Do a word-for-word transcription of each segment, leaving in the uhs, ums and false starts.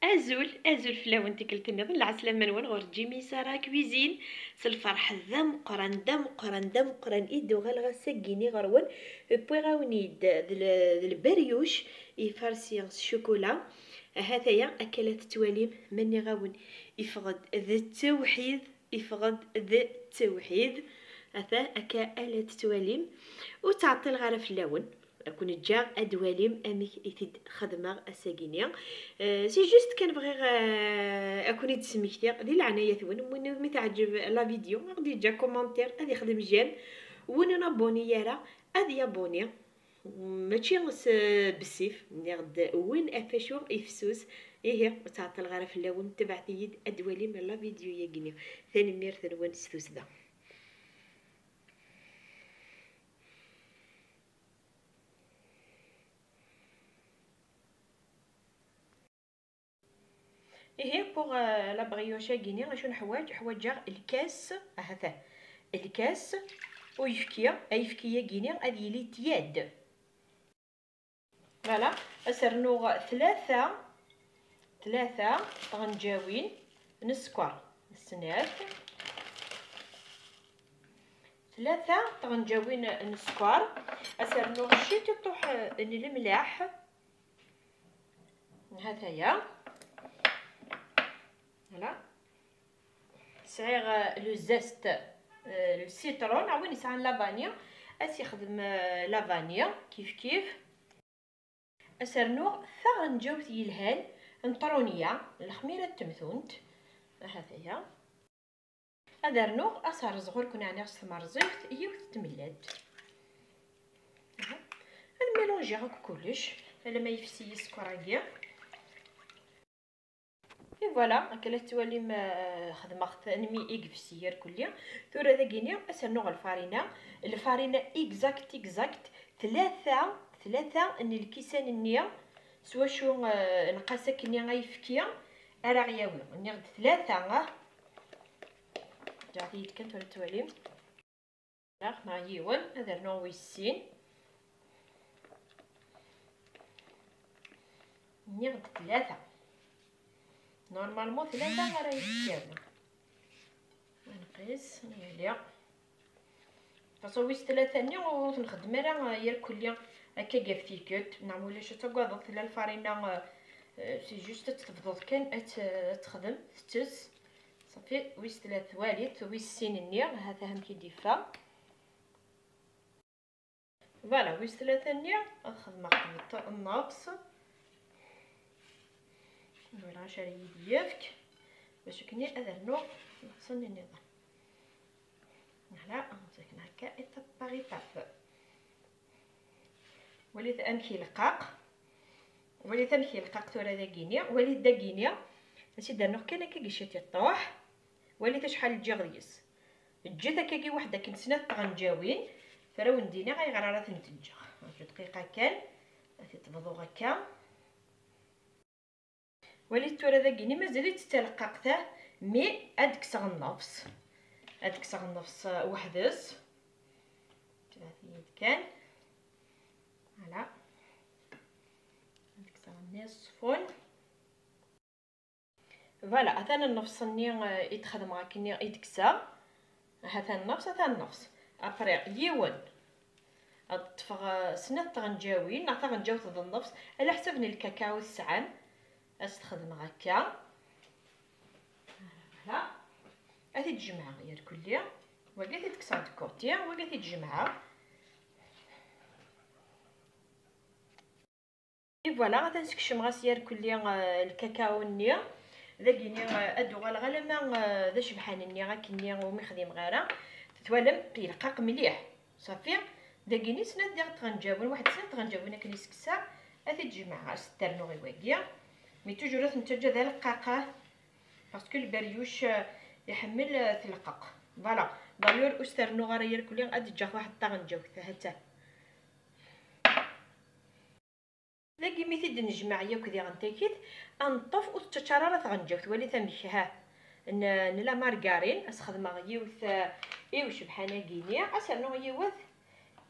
Azul, azul fell-awen tikkelt nniḍen, lɛeslama-nwen ɣur Jimmy Sara Cuisine. S lferḥ d ameqqran, d ameqqran, d ameqqran i d-uɣaleɣ ass-agi-nni ɣer-wen. Wwiɣ-awen-id d l-, d lberyuc ifarsi s ccukula. Ahat aya akka la tettwalim, ma nniɣ-awen, iffeɣ-d d ttewḥid, iffeɣ-d d ttewḥid. Ata akka ala tettwalim. Ur ttɛeṭṭileɣ ara fell-awen. Ad ken-ǧǧeɣ ad twalim amek i t-id-xedmeɣ ass-agi-nni. Euh, c'est juste kan bɣiɣ, euh, ad ken-id-smektiɣ di leɛnaya-twen. Win mi teɛǧeb la vidéo, ad ɣ-d-yeǧǧ commentaire, ad yexdem j'aime. Win ur nabuni ara, ad yabuni. Mačči s bessif, nniɣ-d win ɣef wacu ifsus. Ihi, ur ttɛeṭṭileɣ ara fell-awen, tebɛet-iyi-d ad twalim la vidéo-yagi-nni. Tanemmirt-nwen s tussda. Ihi, pour, euh, la brioche-agi-nni, acu neḥwaǧ? Ḥwaǧeɣ lkas, ahat, lkas uyefki, ayefki-agi-nni ad yili tiad. Voilà, ad s-rnuɣ tlata, tlata tɣenǧawin n sskeṛ, snat, tlata tɣenǧawin n sskeṛ, ad s-rnuɣ ciṭuḥ n lemlaḥ. Hataya. Voilà. Sɛiɣ, euh, le zeste, euh, le citron, a win yesɛan la vanille, ad s-yexdem, euh, la vanille, kif kif. Ad s-rnuɣ taɣenǧawt yelhan n trunya, lexmira n temtunt. Hataya. Ad rnuɣ, ad s-rẓeɣ ur ken-ɛniɣ s tmerẓigt, yiwet n tmellalt. Aha. Ad mélangiɣ akk kullec, alamma yefsi sskeṛ-agi. Et voilà, akka la tettwalim, euh, xedmeɣ-t anmi i yefsi irkelli. Tura dagini, ad s-rnuɣ lfarina. Lfarina exact, exact, tlata, tlata n lkisan-nni, s wacu, euh, nqas akkenni ayefki ara ɣ-yawi. Nniɣ-d tlata, ah. Ǧǧeɣ-t-id kan tura tettwalim. Neɣ yiwen, ad rnuɣ wis sin. Nniɣ-d tlata. Normalement tlata ara yefkan. Ad nqis, nehli. Façon wis tlata-nni ur t-nxeddem ara irkelli akka ɣef tikkelt, neɣ ma ulac ad tagadeḍ, tella lfarina, euh, c'est juste ad tt-tebduḍ kan ad tt-, ad texdem, tettess. Ṣafi, wis tlata twalit, wis sin-nni, ha-t-a amek i d-yeffeɣ. Voilà, wis tlata-nni ad xedmeɣ nnefs. Voilà acu ara yi-d-yefk, bac akken ad rnuɣ nnefs-nni nniḍen. Voilà, akken akka, étape par étape. Walit amek yelqaq. Walit amek yelqaq tura dagini. Walit dagini. Ad t-id-rnuɣ kan akka ciṭuḥ. Walit acḥal ǧǧiɣ deg-s. Ǧǧet akkagi waḥed akken snat tɣenǧawin. Tura ad wen-d-iniɣ ayɣer ara tent-ǧǧeɣ. Ṛju dqiqa kan. Ad t-id-bḍuɣ akka. Walit tura dagini mazal-itt d taleqqaqt, ah, mi ad d-kkseɣ nnefs. Ad d-kkseɣ nnefs, uh, weḥd-s. Tebɛet-iyi-d kan. Voilà. Ad d-kkseɣ nni ṣṣfun. Voilà, atan nnefs-nni, uh, i d-xedmeɣ akkenni i d-kkseɣ. Atan nnefs, atan nnefs. Après, yiwen. Ad ṭṭfeɣ, eh, snat tɣenǧawin, neɣ taɣenǧawt d nnefs, ala ḥsab n lkakao tesɛam. Ad s-t-xedmeɣ akka. Voilà. Ad t-id-jemɛeɣ irkelli. Wagi ad t-id-kkseɣ de côté, wagi ad t-id-jemɛeɣ. Et voilà, atan skecmeɣ-as irkelli, eh, lkakao-nni. Dagini, eh, ad d-uɣaleɣ alamma, eh, d acebḥan-nni akkenni umi xdimeɣ ara. Twalam, yelqaq mliḥ. Ṣafi, dagini snat diɣ tɣenǧawin, waḥed snat tɣenǧawin akken i s-kkseɣ, ad t-id-jemɛeɣ, ad s-t-rnuɣ i wagi. Mais toujours ad t-nettaǧǧa d aleqqaq, parce que lberyuc, eh, iḥemmel, eh, tleqqaq. Voilà. D'ailleurs, ur s-t-rennuɣ ara irkelli, ad d-ǧǧeɣ waḥed taɣenǧawt, ha-tt-a. Dagi mi t-id-nejmeɛ yakk diɣen takit, ad neṭṭef ur tettaččar ara tɣenǧawt. Walit amek, ha, n, n la margarine, ad s-xedmeɣ yiwet, eh, i ucebḥan-agi-ni, ad s-rnuɣ yiwet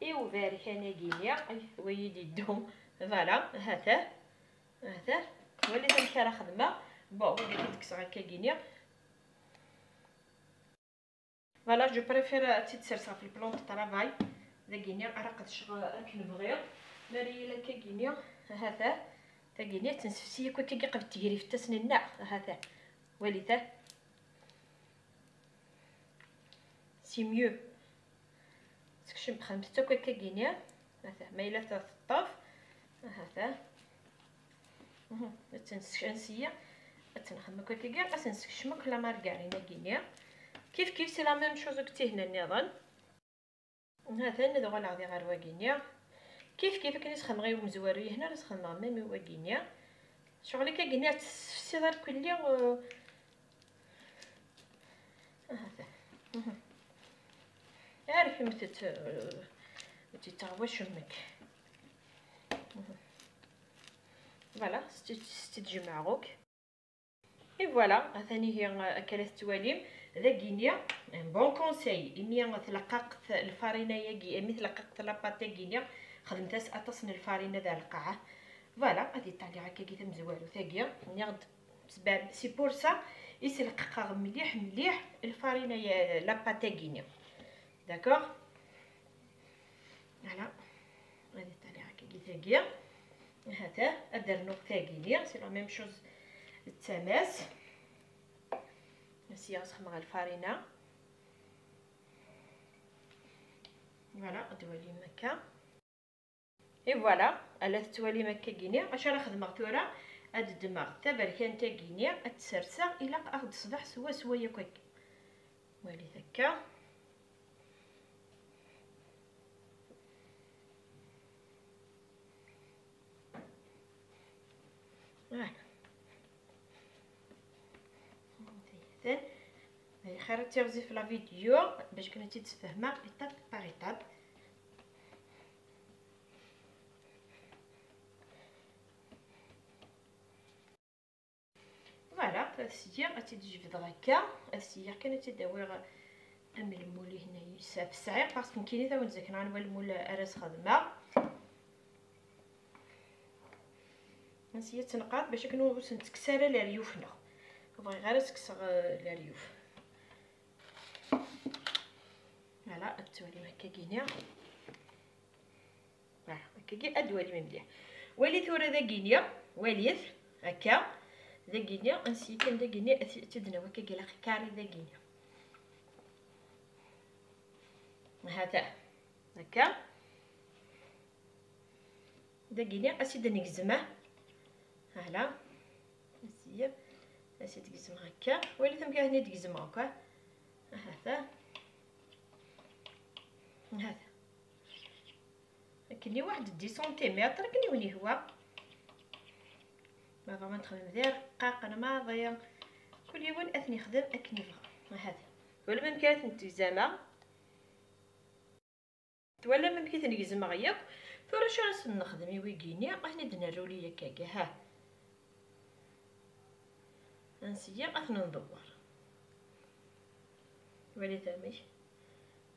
i uberkan-agi-ni, ay, wa yi-d-iddu, voilà, ha-t-a, ha-t-a, walit amek ara xedmeɣ, Bon, wagi ad t-id-kkseɣ akka-gini. Voilà, je préfère ad tt-id-serseɣ ɣef le plan de travail. Dagini ara qedceɣ akken bɣiɣ. Mi ara yili akka-gini, ha-t-a. Tagini ad tt-nessefsi akk akka-gi qbel tegrift-as-nneɣ. Ha-t-a. Walit-a. C'est mieux. Sekcem, xedmet-tt akk akka-gini. Ha-t-a. Ma yella ta teṭṭef. Ha-t-a. Mhm. Ad tt-nsekcem, ad tt-nxedem akk akka-gi, ad tt-nsekcem akk la margarine-agi-nni. Kif kif, c'est la même chose akk d tihna nniḍen. Atan ad uɣaleɣ di ɣer wagi-nni. Kif kif akken i s-xedmeɣ i umezwaru, yehna ara s-xedmeɣ même i wagi-nni. Ccɣel akka-gini ad tessefsiḍ ar kulli, euh, Ahat. Mhm. Ar kemm tt-, tt-, tt-, tt-, tt-, tt-, Voilà, s-tt-, s-tt-id-jemɛeɣ akk. Et voilà, atan ihi, euh, akka la tettwalim. Dagini, un bon conseil, imi tleqqaqt lfarina-yagi, imi tleqqaqt la pâte-agi-ni, xedmet-as aṭas n lfarina d lqaɛa. Voilà, ad iṭali akkagi tamezwarut-agi. Nniɣ-d, c'est pour ça i s-leqqaqeɣ mliḥ, mliḥ lfarina, la pâte-agi-ni. D'accord ? Voilà. Ad iṭali akkagi tagi. Ahat, ad d-rnuɣ tagi-ni. C'est la même chose d tama-s. Sya ad xedmeɣ lfarina. Voilà, ad twalim akka. Et voilà, ala tettwalim akkagini. Acu ara xedmeɣ tura? Ad ddmeɣ taberkant-agini, ad tt-serseɣ, ilaq ad ɣ-d-teṣbeḥ swaswa yakk akka. Walit akka. Voilà. Xir ad tiɣzif la vidéo باش كنا تتفهمها étape par étape. Voilà, ad syiɣ, ad tt-id-jebdeɣ akka, ad syiɣ kan ad tt-id-awiɣ am lmul-ihin-a yis-, sɛiɣ, parce que nekkini tawen-, zik nɛan wa lmul ara s-xedmeɣ. Ad syiɣ ad tt-nqad bac akken ur sen-ttekkes ara leryuf-nneɣ. Ur bɣiɣ ara ad s-kkseɣ, eh, leryuf. Voilà, ad twalim akka gini. Voilà, akkagi ad walim mliḥ. Wali tura dagini, walit, akka, dagini, ansi kan dagini, ad t-, ad t-id-nawi akkagi la carré dagini. Hata, akka. Dagini, ad t-id-negzem, ah. Voilà. Asiya, ad t-id-gezmeɣ akka. Walit amek ad t-id-gezmeɣ akka. Hata. Hata. Akken i waḥed dix centimètres, akken i wen-yehwa. Ma bɣa ad nexdem d irqaqen maḍi, kul yiwen ad ten-yexdem akken yebɣa. Ahat. Twala amek ara tent-tegzam, a? Twalam amek i ten-gezmeɣ yakk? Tura acu ara sen-nexdem i wigini? Ad ten-id-nerruli yakkagi, ha. Ansi ad ten-ndewwer. Walit amek.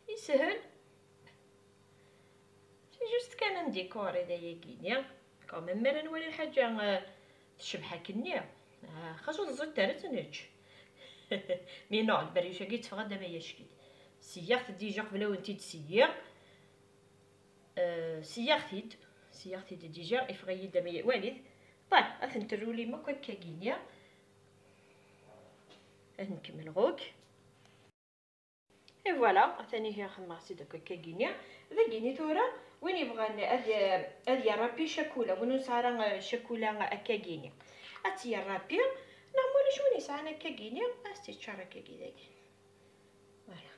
Yeshel. C'est juste kan un décor i d ayagi-nni. Quand même, mi ara nwali lḥaǧa, euh, tecbeḥ akkenni. Ah, xas ur teẓẓiḍ ara ad tt-nečč. Mais non, lberyuc-agi yetteffeɣ-d am ayack-it. Seyyaɣ-t déjà qbel ad wen-t-id-seyyiɣ. Euh, seyyaɣ-t-id. Seyyaɣ-t-id déjà, yeffeɣ-iyi-d am ay-, walit. Bon, ad ten-terrulim akk akkagi-nni. Ad nkemmel ɣuk. Et voilà, atan ihi xedmeɣ-tt-id akk akkagi-nni. Dagini tura, win yebɣan ad y-, ad yerrapi ccakula, win ur nesɛi ara, eh, ccakula akkagi-nni, ad tt-yerrapi, neɣ ma ulac win yesɛan akkagi-nni, ad tt-yeččar akkagi dagi. Voilà.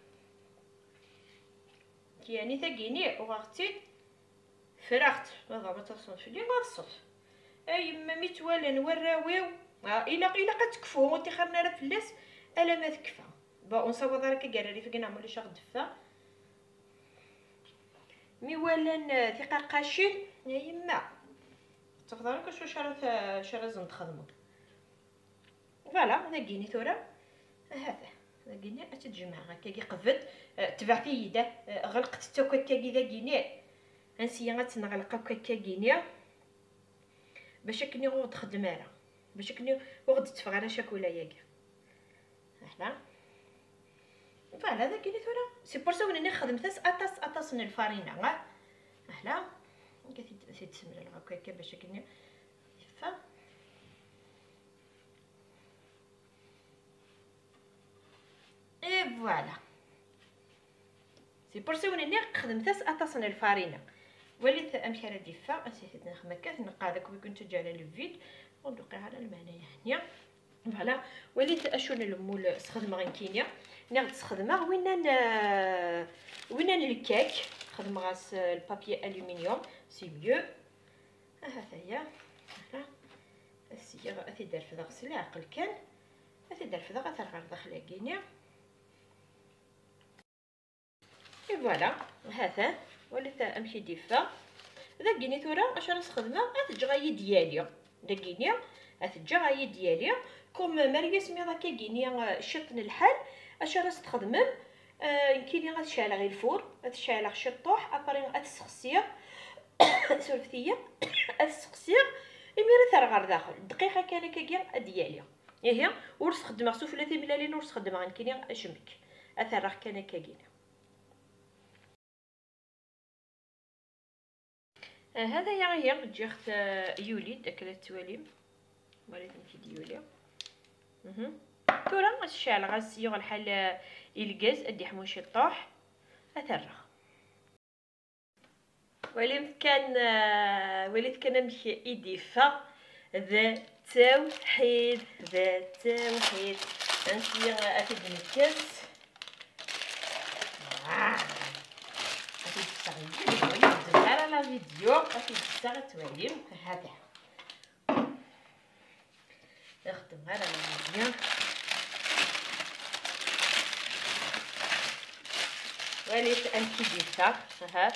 Yeɛni tagini uɣeɣ-tt-id, Ffreɣ-tt, ma tebɣam ad taḍsem fell-i, ḍset. A yemma, mi tt-walan warraw-iw, ah, ilaq, ilaq ad tekfu, ur ṭṭixaren ara fell-as alamma tekfa. Bon, ur nessawaḍ ara akka gar rrif-agi neɣ ma ulac ad ɣ-d-teffeɣ. Mi walan, eh, tiqaqqacin, a yemma, ur tettafeḍ ara akk acu ara t-, acu ara sen-txedmeḍ. Voilà, dagini tura. Ahat, dagini ad tt-id-jemɛeɣ akkagi qbel. Eh, tebɛet-iyi-d, eh, ɣelqet-tt akk akkagi dagini. Ansi ad tt-neɣleq akk akkagini. Bac akken ur d-txeddem ara. Bac akken ur ɣ-d-tetteffeɣ ara ccakula-agi. Voilà. Voilà, dagi tura. C'est pour ça wen-nniɣ xedmet-as aṭas, aṭas n lfarina, ah. Voilà. Ad t-id-, ad t-id-semlaleɣ akk akka bac akken yeffeɣ. Et voilà. C'est pour ça wen-nniɣ xedmet-as aṭas n lfarina. Walit amek ara d-iffeɣ, ad t-id-nexdem akka, ad t-nqeɛɛed akk, wi kuntu ǧǧan le vide, ur d-uqiɛ ara lmeɛna yeɛni. Voilà, walit acu n lmul sxedmeɣ nekkini. Nniɣ-d sxedmeɣ winna n, euh, winna n lkak, xedmeɣ-as, euh, le papier aluminium, c'est mieux. Ahat aya. Voilà. Ad t-id-refdeɣ s leɛqel kan. Ad t-id-refdeɣ, ad t-rreɣ ɣer daxel-agi-ni. Et voilà, ha-t-an, walit amek i d-iffeɣ. Dagini tura, acu ara s-xedmeɣ? Ad t-ǧǧeɣ ad yi-d-yali. Dagini, ad t-ǧǧeɣ ad yi-d-yali. Comme mi ara yismiḍ akka gini, eh, ciṭ n lḥal, acu ara s-txedmem? Eh, nekkini ad ceɛleɣ i lfur, ad ceɛleɣ ciṭṭuḥ, après ad t-sexsiɣ, surfet-iyi, ad t-sexsiɣ, imir ad t-rreɣ ɣer daxel. Dqiqa kan akkagi ad d-yali. Ihi, ur sxeddmeɣ sufella timellalin, ur sxeddmeɣ nekkini acemmek. Ad t-rreɣ kan akkagi. Aha, d aya ihi, ǧǧiɣ-t, eh, yuli-d, akken ad t-twalim. Walit amek i d-yuli. Mhm. Tura, ad ceɛleɣ, ad s-yuɣ lḥal, eh, i lgaz, ad d-iḥmu ciṭṭuḥ. Ad t-rreɣ. Walit kan, eh, walit kan amek i d-iffeɣ. D ttawḥid, d ttawḥid. Ansi ad t-id-nekkes. Ah. Ad t-id-kkseɣ yid-wen, ur tedda ara la vidéo, ad t-id-kkseɣ ad twalim. Hada. Ixdem ara la vidéo. Walit amek i d-iffeɣ. Aha.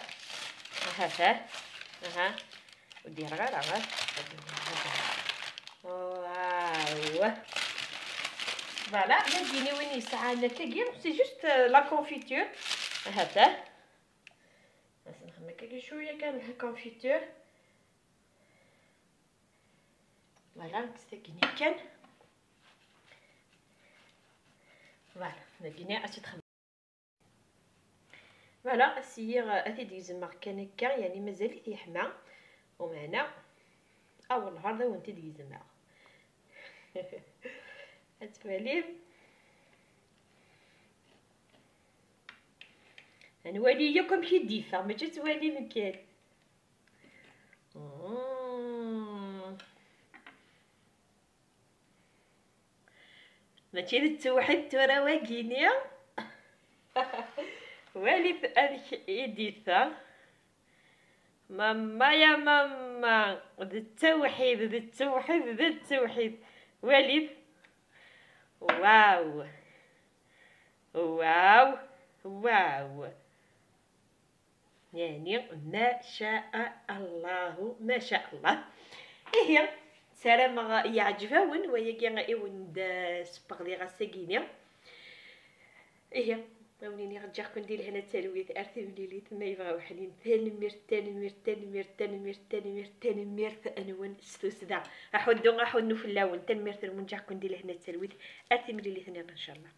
Aha. Aha. Ur d-yerɣ ara, ha? Waw. Voilà, dagini win yesɛan akkagi, c'est juste, euh, la confiture. Hata. Ad nxedm akkagi cwiya kan la confiture. Voilà, kkes dagini kan. Voilà, dagini ad tt-id-xedmeɣ. Voilà, ass-iyi, eh, ad t-id-gezmeɣ kan akka, yeɛni mazal-it yeḥma. Umeɛna, awelleh ar d awen-t-id-gezmeɣ. Ad twalim. Ad nwali yakk amek i d-iffeɣ, mačči ad twalim kan. Mm. Mačči d ttewḥid tura wagini. Walit amek i d-iffeɣ. Mamma ya mamma, d ttewḥid, d ttewḥid, d ttewḥid. Walit. Waw. Waw. Waw. Yeɛni, ma ca Allahu, ma ca Allah. Ihi, ssarameɣ yeɛǧeb-awen wayagi i wen-d-sbeɣliɣ ass-agi-ni. Ihi, a wen-iniɣ ǧǧiɣ-ken di lehna d talwit ar timlilit, ma yebɣa uḥnin. Tanemmirt, tanemmirt, tanemmirt, tanemmirt, tanemmirt, tanemmirt-nwen s tussda. Aḥuddu, aḥunnu fell-awen. Tanemmirt-nwen, ǧǧiɣ-ken di lehna d talwit. Ar timlilit-nniḍen, ncallah.